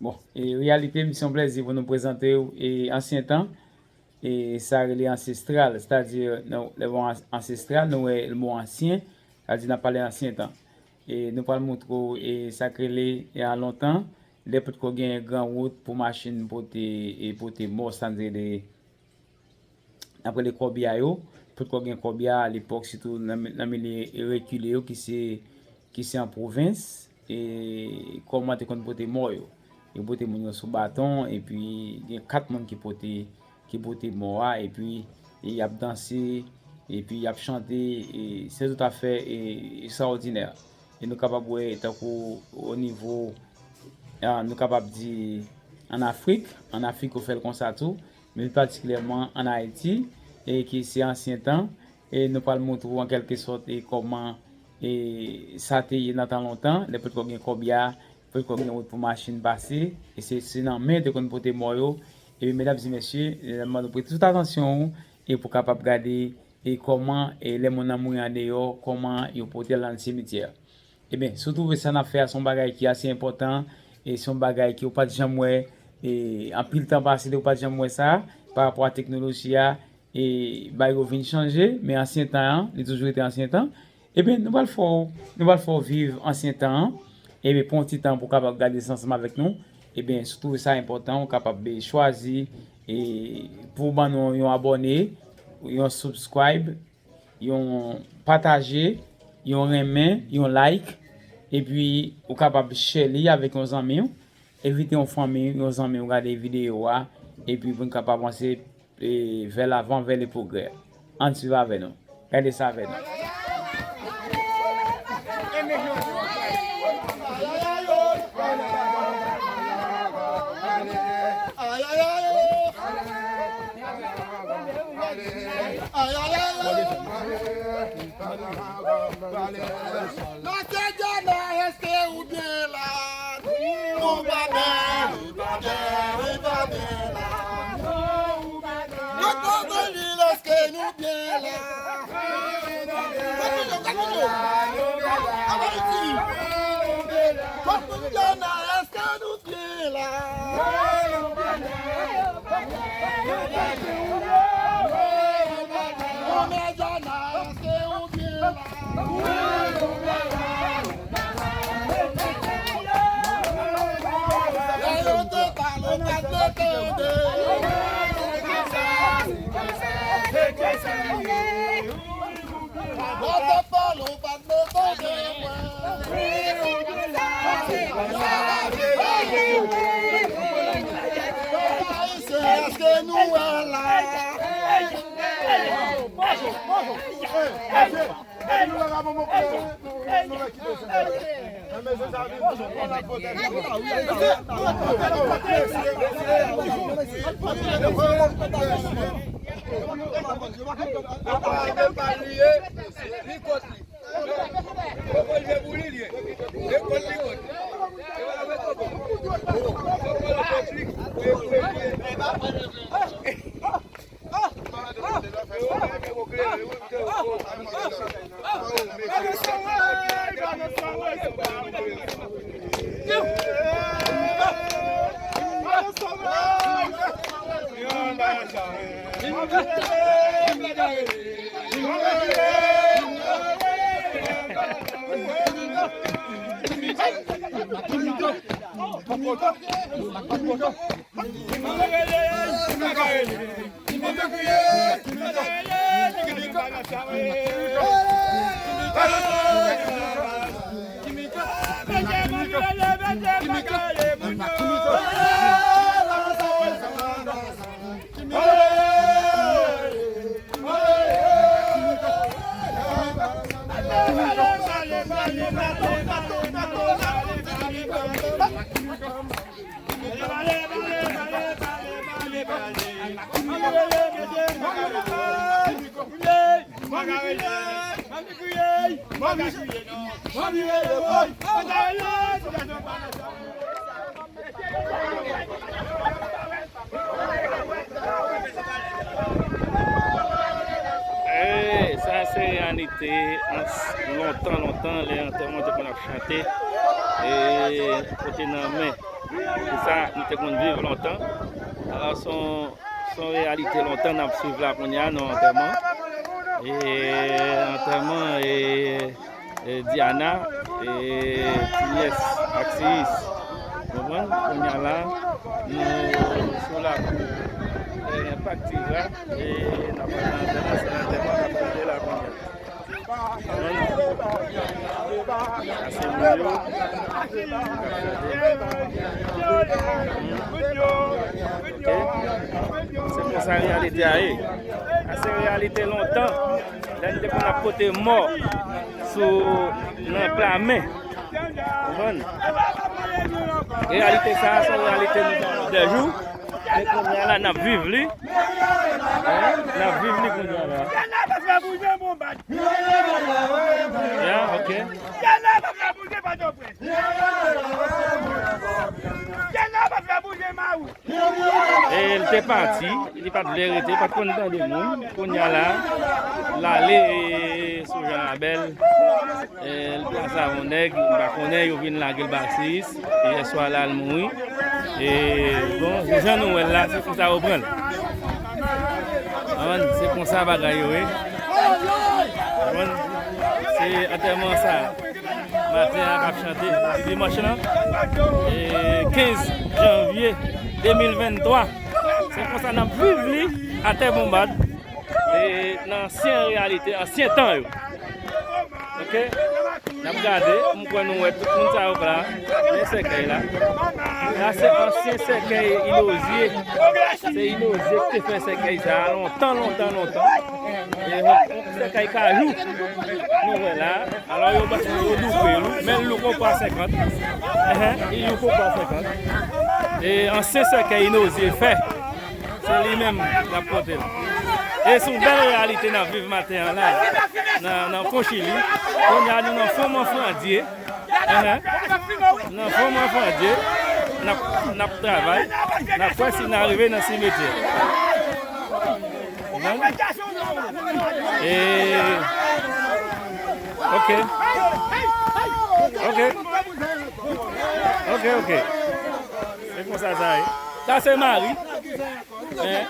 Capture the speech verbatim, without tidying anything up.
Bon, e reyalite, m se yon plèzi pou nou prezante w e ansyen tan, e sa rele ansestral, sètadi, nou, lè bon, ansestral, nou wè mo ansyen, sètadi n ap pale ansyen tan. E nou pral montre w e sa k rele e a lontan, lè potko gen gran wout pou machin pote, e pote mò, sa n rele n ap rele kòbya yo, potko gen kòbya alepòk, sitou nan, nan milye rekile yo ki se, ki se an pwovens, e kòman te konn pote mò yo. Yo pote moun yo sou baton, epi gen kat moun ki pote, ki pote mò a, epi e y ap danse, epi y ap chante, e se tout afè e ekstraòdinè. E nou kapab wè tankou o nivo, a, nou kapab di ann Afrik, ann Afrik yo fè l konsa tou, men pi patikilyèman ann Ayiti, e ki se ansyen tan, e nou pral montre w an kèlke sòt e kòman e sa te ye nan tan lontan, lè potko gen kòbya, potko gen wout pou machin pase, e se, se nan men te konn pote mò yo. E medam e mesye, e m mande w prete tout atansyon w e pou w kapab gade e kòman, e lè moun nan mouri andeyò, kòman yo pote l nan simityè. Ebyen, si w twouve sa n ap fè a se yon bagay ki ase enpòtan, e se yon bagay ke w pa t janm wè, e anpil tan pase, ou pa t janm wè sa, pa rapò a teknoloji a, e bagay yo vin chanje, men ansyen tan an, li toujou rete ansyen tan. Ebyen, nou pral fè w, nou pral fè w viv ansyen tan an, ebyen, pran yon ti tan pou w kapab gade sa ansanm avèk nou. Ebyen, si w twouve sa enpòtan, ou kapab, e, chwazi, e, pou w ban nou yon abòne, yon subscribe, yon pataje, yon renmen, yon like, epi ou kapab share li avèk yon zanmi w, envite yon fanmi, yon zanmi w gade videyo a, epi pou n kapab avanse, e, vè lavan, vè le pwogrè. Ann swiv avè nou. Gade sa avè nou. Mesye Djana, èske ou byen la? Nou pa byen, nou pa byen, nou pa byen la. Dokto Danil, èske nou byen la? Mesye Djana, èske nou byen la? Mesye Djana, èske ou byen la? Lè yo te pale, ou pa t vle tande. Lè yo te pale, ou pa t vle tande. Ayisyen, èske nou wè la? Bonjou, bonjou. Depi nou la, la, bon, bon, nou, nou, nou, nou, kite sa. Men mesye sa vin, nou la pote. Li kot li. Koko li, se pou li li ye. Li kot li kot. Koko li kot li. Ey, sa se reyalite an s-, lontan, lontan, lè antèman te konn ap chante, e, kote nan men. Se sa nou te konn viv lontan. Alò, se yon, se yon reyalite lontan n ap swiv la kounye a nan antèman. E antèman, e, e Diana, e Tinyès ak Siyis. Konprann? Kounye a la, nou sou lakou, e, Pak Tiva, e n ap pran nan antèman, se antèman k ap fete la kounye a. Ase moun yo. Ok. Se konsa reyalite a ye. Sa se reyalite lontan. Lè n te konn ap pote mò sou, nan pla men. Konprann? Reyalite sa a, se yon reyalite nou pa wè dèjou. Men kounye a la, n ap viv li. Hein? N ap viv li kounye a la. Ya, ok. E l te pati, li pa t vle rete, pa t konn tande moun. Kounye a la, l ale, e, sou Jan Rabèl. E, l plase avè yon nèg, m pa konnen, yo vin lage l ba Siyis. Yè swa la, l mouri. E, bon, se jan nou wè l la, se konsa yo pran l. Konprann? Se konsa bagay yo ye. Konprann? Se antèman sa. Maten an k ap chante, jodi dimanch lan, e, kenz janvye de mil venntwa. Se konsa n ap viv li atè Bonbad, e, nan ansyen reyalite, ansyen tan yo. Ok? N ap gade, m kwè nou wè tout moun sa yo la. Men sèkèy la. La se ansyen sèkèy Inozye. Se Inozye ki te fè sèkèy sa a lontan, lontan, lontan. E, sèkèy kajou. Nou wè la. Alò, yo ba, yo double l, wi. Men l lou konpa senkant. Enhen, li lou konpa senkant. E ansyen sèkèy Inozye fè. Se li menm k ap pote l. E se yon bèl reyalite n ap viv maten an la, nan, nan Fon Chili. Kounye a, nou nan Fon Manfrandye. Enhen. Nan Fon Manfrandye, n ap, n ap travay. N ap wè si n a rive nan simetyè. Konprann? E, ok. Ok. Ok, ok. Se konsa sa ye. Sa se Mari. Hein?